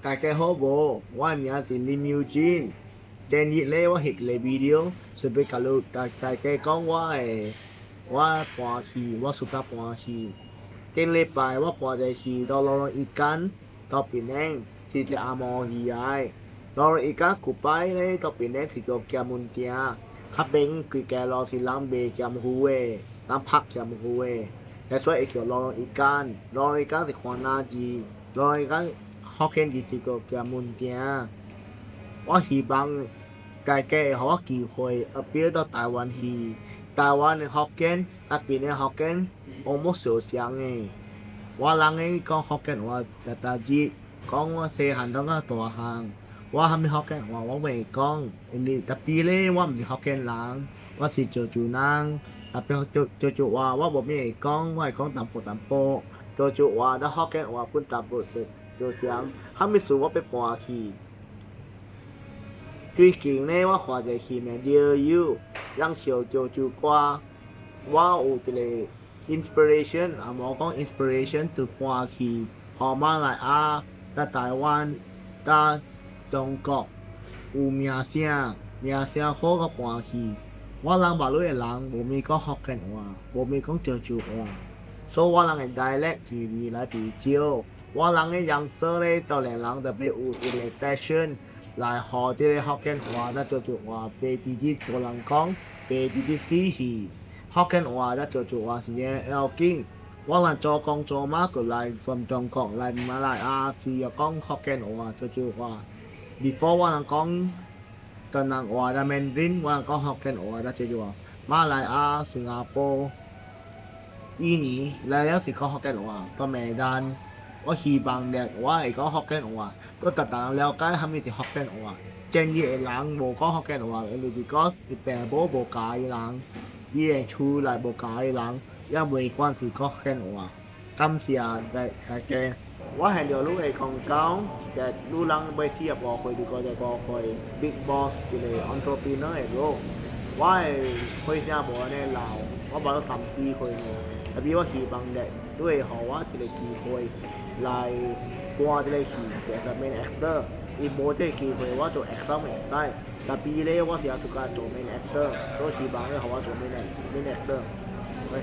大家好無？我的名是林友珍。今日咧，我翕一个 video，是欲共你大家講我搬戲，我 suka 搬戲。頂禮拜我搬一個戲到 Lorong Ikan 到檳城，是一個紅毛戲來。Lorong Ikan 舊擺咧到檳城是叫鹹門埕，較邊規條路是人賣鹹魚的，人拍鹹魚的，所以會叫 Lorong Ikan。Lorong Ikan 是番仔字，Lorong Ikan 福建字是叫鹹門埕。我希望大家會予我機會，appear 到台灣去。台灣的福建佮檳城福建 almost 相像的。我人的講福建話逐逐日，講我細漢到大漢，我啥物福建話我袂講，因為 tapi 咧我毋是福建人，我是潮州人。tapi 潮州話我無啥會講，我會講淡薄淡薄。潮州話佮福建話本淡薄就像，啥物事我欲搬去。最近咧，我看一个戲名《Dear You》，人唱潮州歌，我有一個 inspiration，也無講 inspiration 就搬去予馬來亞、佮台灣、佮中國有名聲，名聲好閣搬去。我人馬來的人無物講福建話，無物講潮州話，所以我人的 dialect 是越來越少。我人的樣式咧，少年人特別有一個 passion 來學這个福建話佮潮州話，袂直直無人講，袂直直死去。福建話佮潮州話是要緊。我人祖公祖媽過來 from 中國來馬來亞，主要講福建話、潮州話。before 我人講越南話佮 Mandarin，我人講福建話佮潮州話。馬來亞、新加坡、印尼來了是講福建話，到馬蘭。我希望咧，我會講福建話，閣逐逐人了解啥物是福建話。今日的人無講福建話，因為講伊爸母無教伊人，伊的厝內無教伊人，也袂管是講福建話。感謝大家。我現在愈會講講，就愈人欲45歲到55歲，Big Boss 一個 entrepreneur 的 role。我的歲數無按呢老，我無到34歲爾，tapi 我希望咧，你會予我一個機會來搬這个戲，就是 main actor。伊無這个機會，我做 extra 會使。tapi 咧，我是也 suka 做 main actor，所以希望你予我做 main actor。喂。